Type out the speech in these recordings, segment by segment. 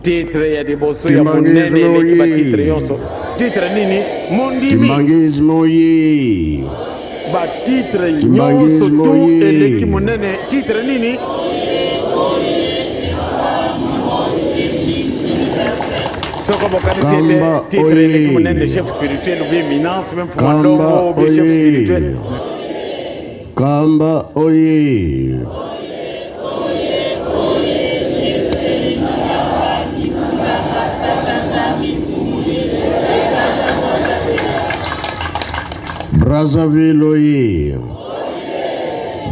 Titre ya liboso ya monene eleki ba titre yonso. Titre nini? Mondimi. Kimbanguisme oye. Ba titre nyonso tout eleki monene. Titre nini? Soko bokanisi ete titre eleki monene chef spirituel ou bien éminence ou bien Mfumu ou bien chef spirituel. Kamba oye. Brazzaville oye.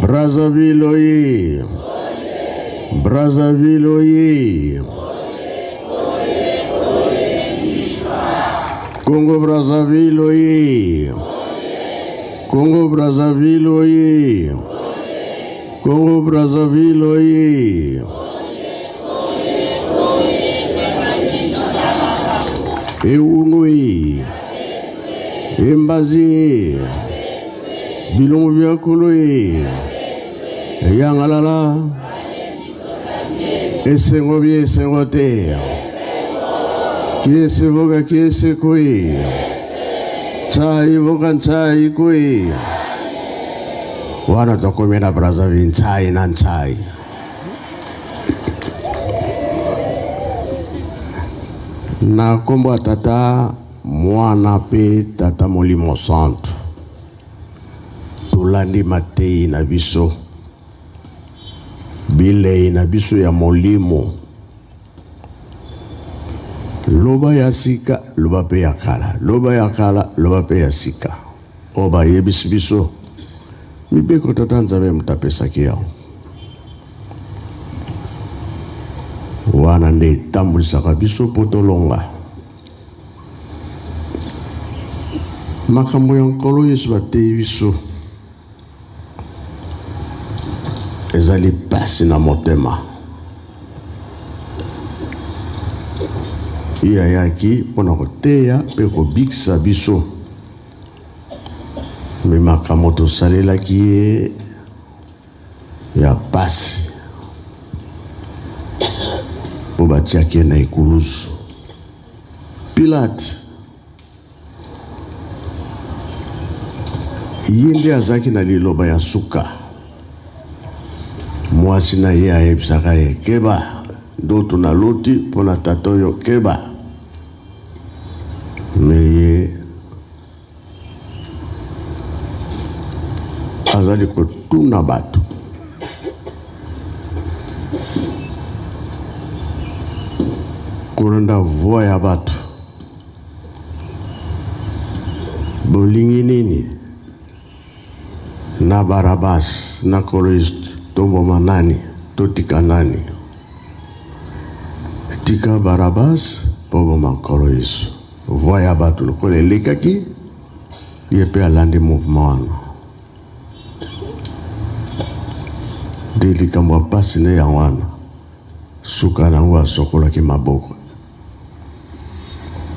Brazzaville oye. Brazzaville oye. Congo Brazzaville oye. Congo Brazzaville oye. Congo Brazzaville oye. Ewungu e. Embazi e. Bilongo bya kolo e. Yangalala. Esengo bie esengo te. Kiese voka kiese kui. Ntsai voka ntsai kui. Wana tokomi na Brazzaville ntsai na ntsai. Na nkombo ya Tata, Mwana mpe Tata Molimo Santu, tolandi mateyi na biso. Bilei na biso ya molimo. Loba ya sika, loba mpe ya kala. Loba ya kala, loba mpe ya sika. Oyo bayebisi biso mibeko Tata Nzambe moto apesaki yango. Wana nde etambolisaka biso mpo tolonga. Makambo ya Nkolo Yesu bateyi biso. Ezali pasi na motema. Ye ayaki mpo na koteya mpe kobikisa biso. Me makambo tosalelaki ye ya pasi mpo batiaki ye na ekulusu. Pilate Ye nde azalaki na liloba ya suka. Mwasi na ye ayebisaka ye, Keba, ndoto naloti mpo na tata oyo, keba! Me ye azali kotuna bato. Kolanda voix ya bato. Bolingi nini na Barabas na Nkolo Yesu? Toboma nani? Totika nani? Tika Barabas, boboma Nkolo Yesu. Voix ya bato lokola elekaki, ye mpe alandi mouvement wana. Nde likambo ya mpasi nde yango wana. Suka na yango asokolaki maboko.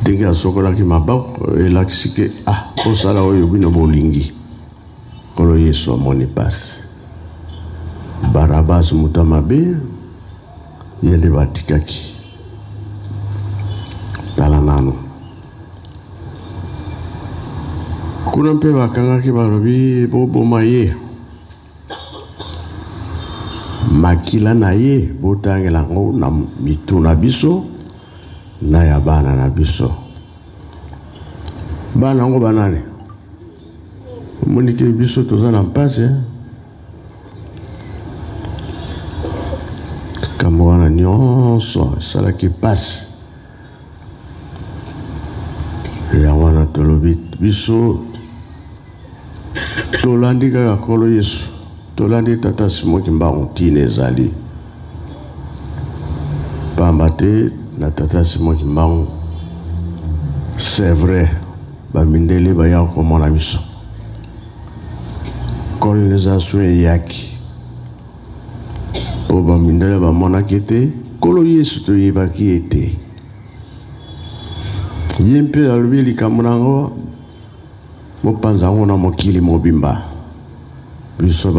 Ndenge asokolaki maboko elakisi ke ah, bosala oyo bino bolingi. Nkolo Yesu amoni pasi. Barabas moto ya mabe, ye nde batikaki. Tala nanu kuna mpe bakangaki, balobi boboma ye. Makila na ye botangela yango na mitu na biso na ya bana na biso. Bana yango banani? Omoni ke biso toza na mpasi eh? Likambo wana nyonso esalaki mpasi. Yango wana tolobi biso tolandi kaka Nkolo Yesu, tolandi Tata Simon Kimbangu, ntina ezali pamba te na Tata Simon Kimbangu c'est vrai bamindele baya komona biso, colonisation eyaki mpo bamindele bamonaki ete Nkolo Yesu toyebaki ye te. Ye mpe alobi likambo na yango Bopanza yango na mokili mobimba. Biso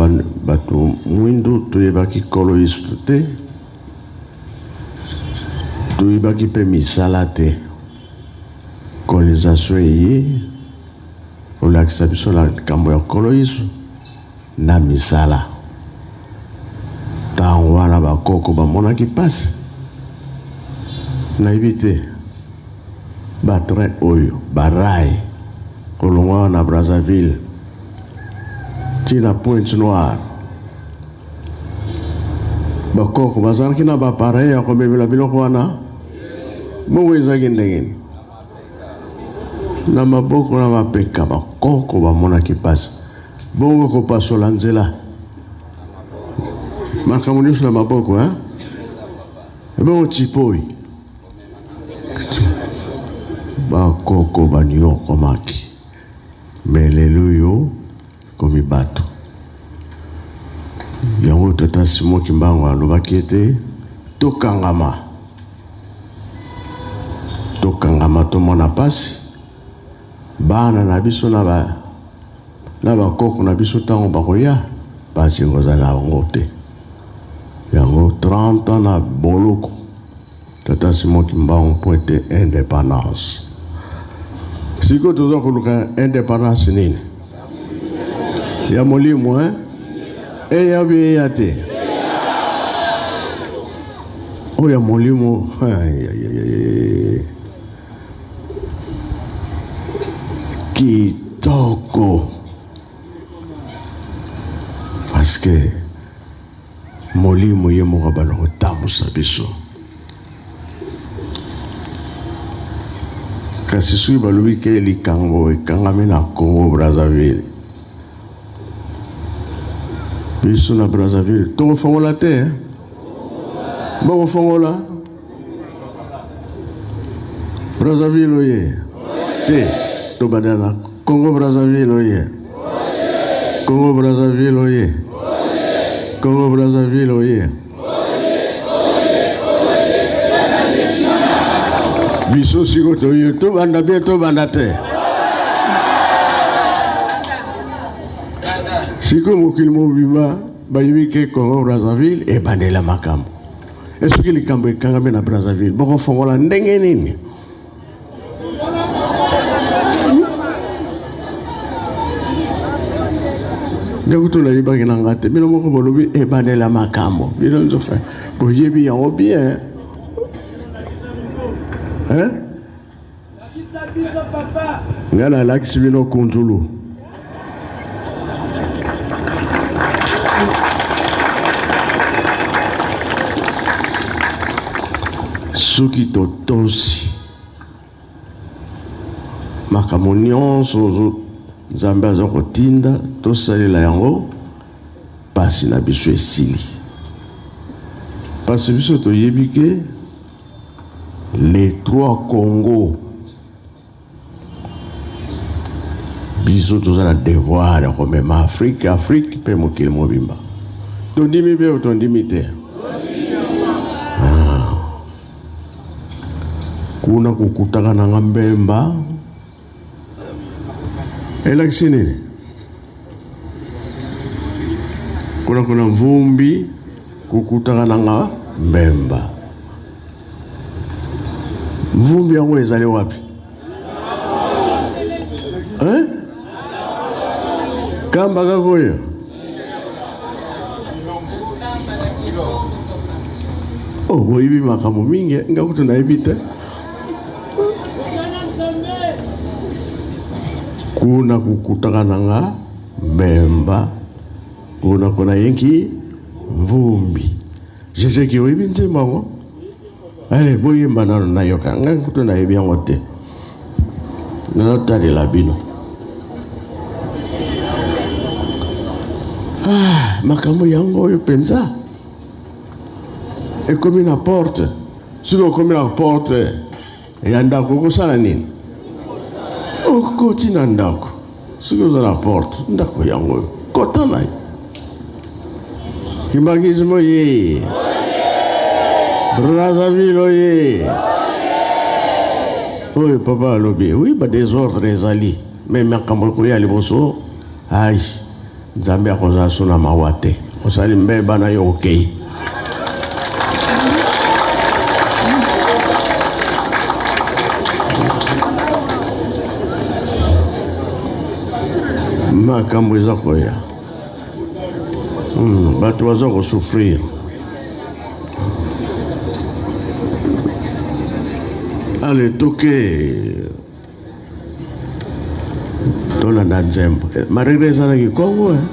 bato mwindu toyebaki Nkolo Yesu te. Toyebaki mpe misala te. Colonisation eye kolakisa biso likambo ya Nkolo Yesu na misala. Ntango wana bakoko bamonaki mpasi, nayebi te ba train oyo ba rail kolongwa wana na Brazzaville ti na Pointe Noire, bakoko bazalaki na ba appareil ya komemela biloko wana, bongo ezalaki ndenge nini? Na maboko na mapeka bakoko bamonaki mpasi, bongo kopasola nzela makambo nyonso na maboko hein? Ebongo tsipoi bakoko banyokomaki, me lelo oyo komi bato yango. Tata Simon Kimbangu alobaki ete tokangama, tokangama, tomona mpasi bana na biso na ba na bakoko na biso ntango bakoya, mpasi ekozala yango te. Yango 30 ans na boloko tata Simon Kimbangu mpo ete indépendance. Sikoyo toza koluka indépendance nini? Ya molimo, hein? Eya bi eya te, oyo ya molimo kitoko, parce que molimo ye moko abanda kotambusa biso. Kasi soki balobi ke likambo ekangami na Congo Brazzaville, biso na Brazzaville tokofongola te, bokofongola Brazzaville oye te, tobanda na Congo Brazzaville oye, Congo Brazzaville oye, Congo Brazzaville oye. Biso siko toye, tobanda bien, tobanda te. Sikoyo mokili mobimba bayebi ke Congo Brazzaville ebandela makambo. E soki likambo ekangami na Brazzaville, bokofongola ndenge nini? Nga kutu nayebaki na nga te, bino moko bolobi ebandela makambo, bino nzoka boyebi yango bien, hein? Nga nalakisi bino kunzulu. Soki totosi makambo nyonso Nzambe aza kotinda tosalela yango, mpasi na biso esili. Mpasi biso toyebi ke les trois Congo, biso toza na devoir ya komema Afrique, Afrique mpe mokili mobimba. Tondimi mpe tondimi te. Ah. Kuna kokutaka nanga mbemba elakisi nini? Kuna kuna mvumbi kokutaka nanga mbemba, mvumbi yango ezali wapi, hein? Kamba kaka oyo oh, boyebi makambo mingi, nga kutu nayebi te. Kuna kokutaka na nga mbemba, kuna kuna yenki mvumbi. Jejeki, oyebi nzembo yango? Ale boyemba nano nayoka, ngai kutu nayebi yango te, nazotalela bino. Ah, makambo yango oyo mpenza ekomi na porte. Soki okomi na porte ya ndako, okosala nini? Okoti na ndako. Soki oza na porte, ndako yango oyo, kota na yo. Kimbanguisme oye, Brazzaville oye. Oyo papa alobi, oui, ba désordre ezali, mais makambo ekoya liboso, ai Nzambe akozala so na mawa te. Osali mbeba na yo, okei. Makambo eza koya. Bato baza kosouffrir. Ale toke tolanda nzembo. Eh, Marie eza na kikongo eh?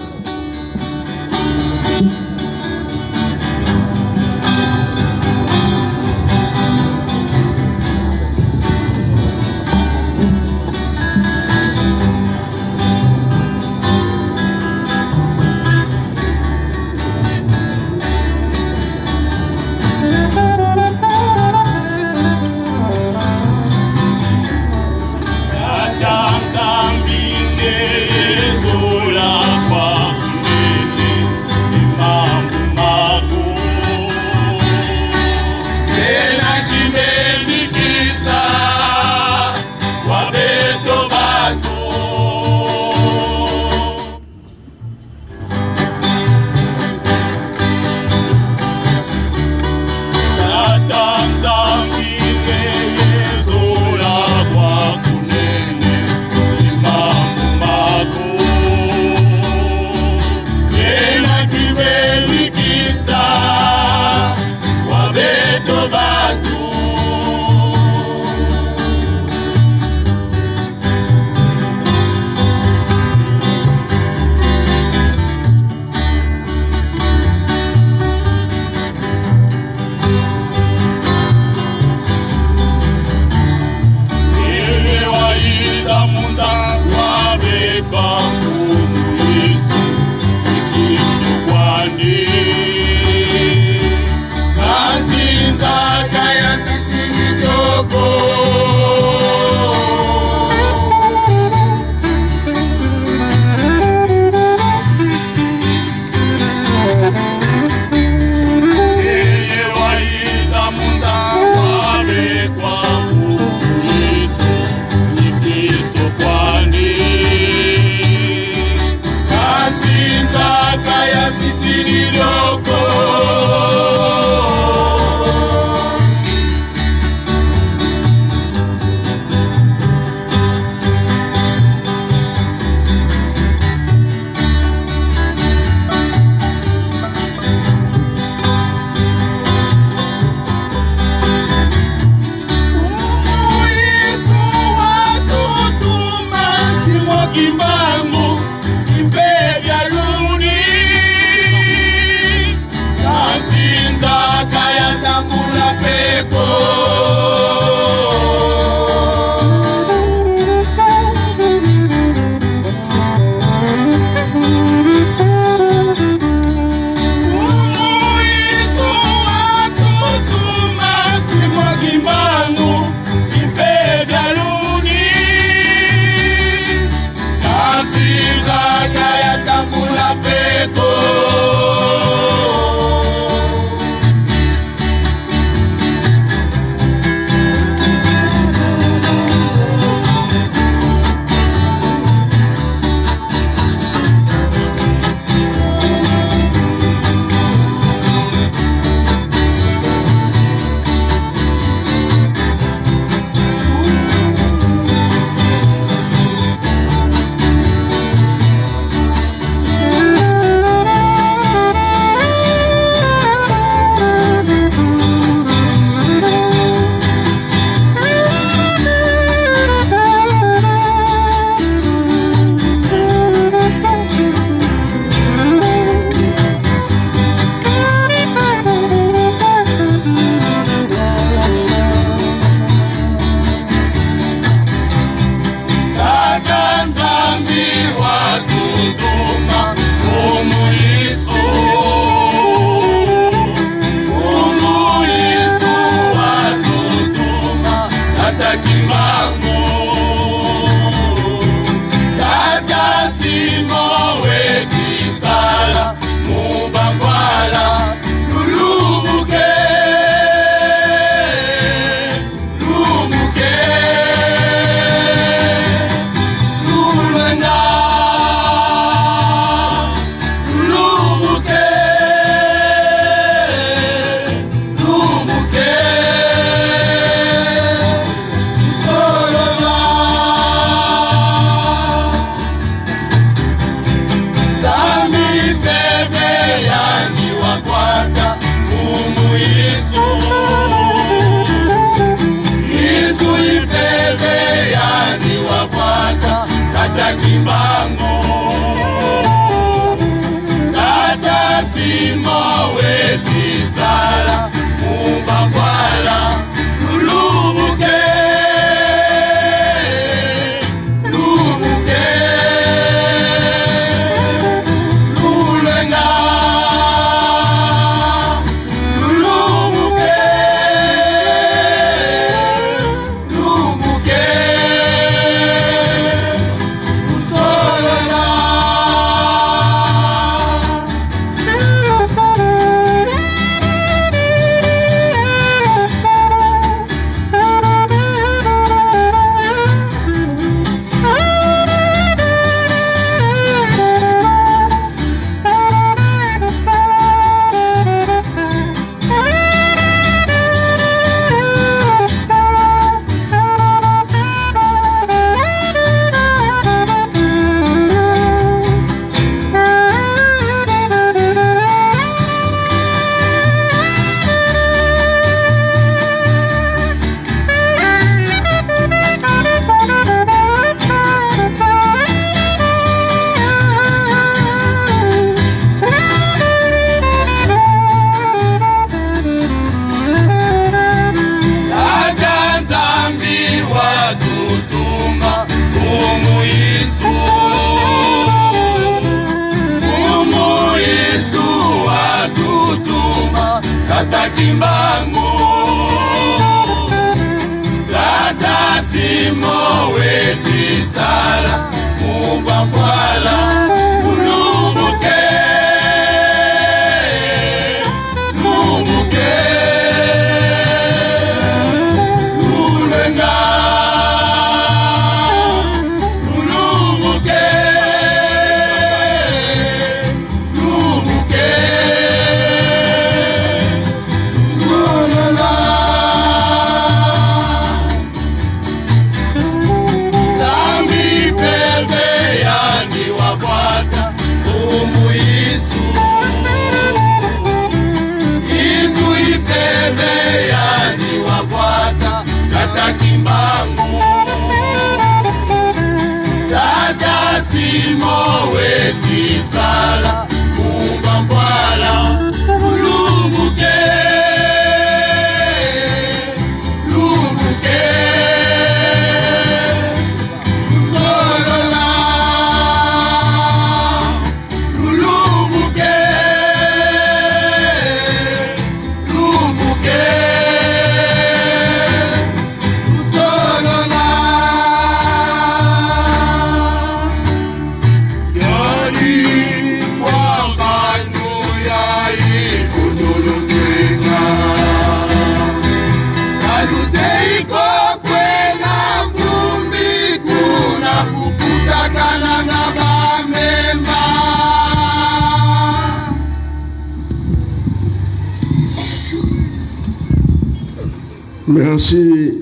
Merci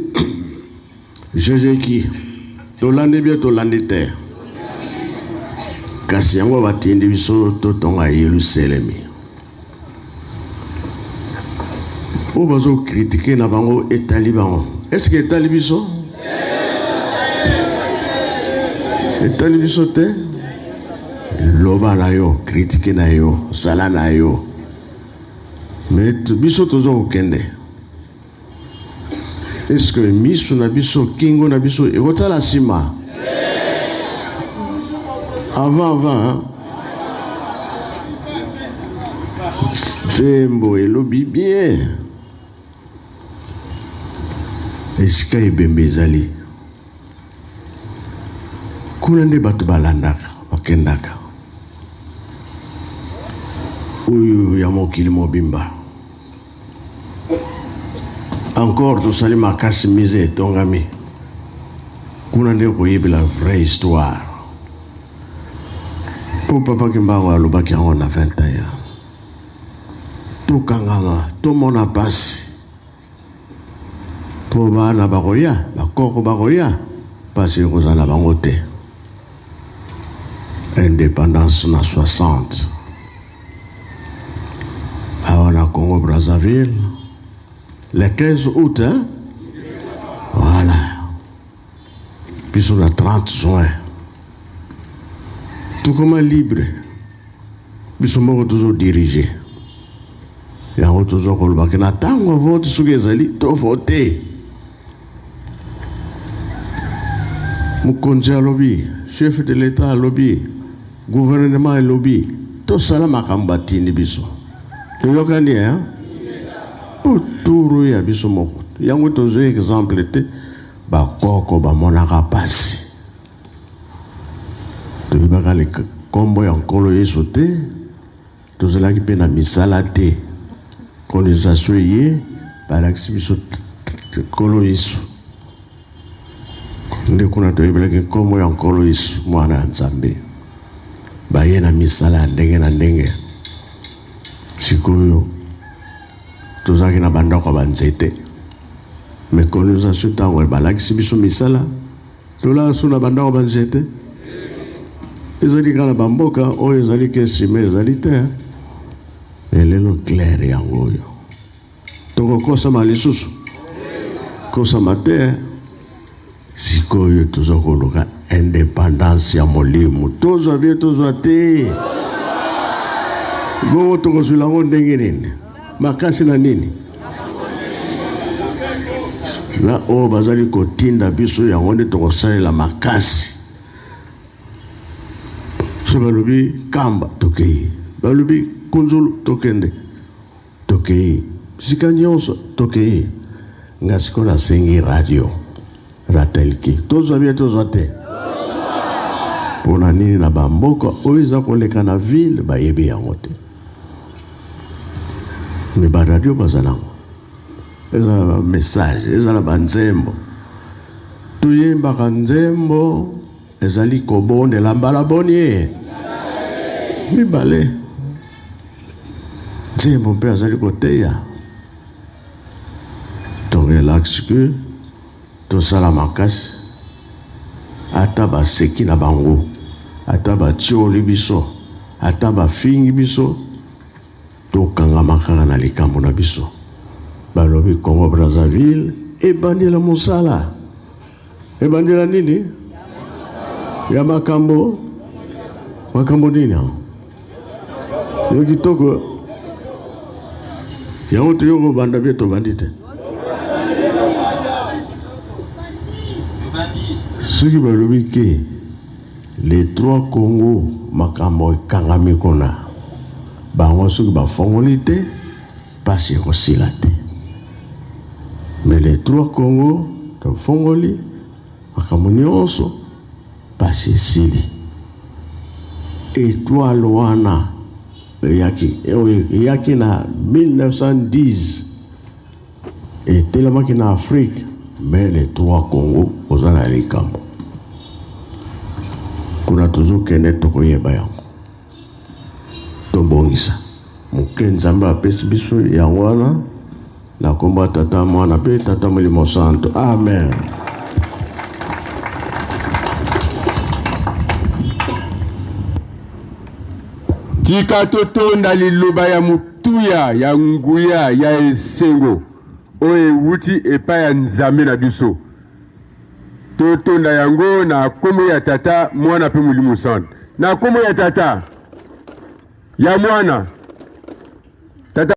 Jejeki. Tolandi bien tolandi te. Kasi yango batindi biso totonga Yelusalemi. Oyo bazo critiquer na bango etali bango. Est-ce que etali biso? Etali biso te? Loba na yo, critique na yo, sala na yo. Mais biso tozo kokende. Est-ce que misu na biso, kingo na biso ekotala nsima? Avant avant hein? Nzembo elobi bien esika ebembe ezali kuna nde bato balandaka bakendaka oyo ya mokili mobimba Encore tosali makasi mise etongami kuna nde okoyebela vraie histoire mpo papa Kimbangu alobaki yango na 21 tokangama tomona pasi mpo bana bakoya bakoko bakoya pasi ekozala na bango te independance na 60 awa na Congo Brazzaville le 15 août hein? Voilà biso na 30 juin tokoma libre biso moko tozo diriger. Yango toza koloba ke na ntango ya vote soki ezali to vote. Mokonzi alobi, chef de l'etat alobi, gouvernement elobi, tosala makambo batindi biso. Toyokani hein? Po turu ya biso moko. Yango tozwi exemple te, bakoko bamonaka pasi. Toyebaka nkombo ya Nkolo Yesu te. Tozalaki mpe na misala te. Colonisation eye, balakisi biso Nkolo Yesu. Nde kuna toyebelaki nkombo ya Nkolo Yesu, mwana ya Nzambe. Baye na misala ya ndenge na ndenge. Sikoyo tozalaki na bandako ya banzete. Mais colonisation ntango balakisi biso misala, Tolala su na bandako ba nzete ezali kaka na bamboka oyo ezali ke sima ezali te. Elelo claire yango oyo tokokosama lisusu kosama te. Sikoyo toza koluka independance ya molimo, tozwa bie tozwa te, bongo tokozwila yango ndenge nini? Makasi na nini? Na oyo bazali kotinda biso, yango nde tokosalela makasi. So balobi kamba, tokei. Balobi kunzulu, tokende, tokei. Bisika nyonso tokei. Nga sikoyo nasengi radio ratelki, tozwa bie tozwa te. Mpo na nini na bamboka oyo eza koleka na ville bayebi yango te? Me baradio baza nango, ezala ba message, ezala ba nzembo. Toyembaka nzembo ezali kobondela mbala boni ye mibale, nzembo mpe azali koteya. To relax que tosala makasi, ata baseki na bango, ata batioli biso, ata bafingi biso, tokangama kaka na likambo na biso. Balobi Congo Brazzaville ebandela mosala, ebandela nini ya makambo, makambo nini yango yo kitoko yango toyo kobanda bie tobandi te. Soki balobi ke les trois Congo makambo ekangami kuna, bango soki bafongoli te pasi ekosila te. Mais les trois Congo tofongoli makambo nyonso, pasi esili. Etoile wana eyaki, eyaki na 1910 etelemaki na Afrique, mais les trois Congo oza na likambo kuna, tozokende tokoyeba yango, tobongisa moke. Nzambe apesi biso yango wana na kombo ya Tata, Mwana mpe Tata Molimo Santo, amen. Tika totonda liloba ya motuya ya nguya ya esengo oyo ewuti epai ya Nzambe na biso. Totonda yango na kombo ya Tata, Mwana mpe Molimo Santu. Na kombo ya Tata, ya Mwana, Tata.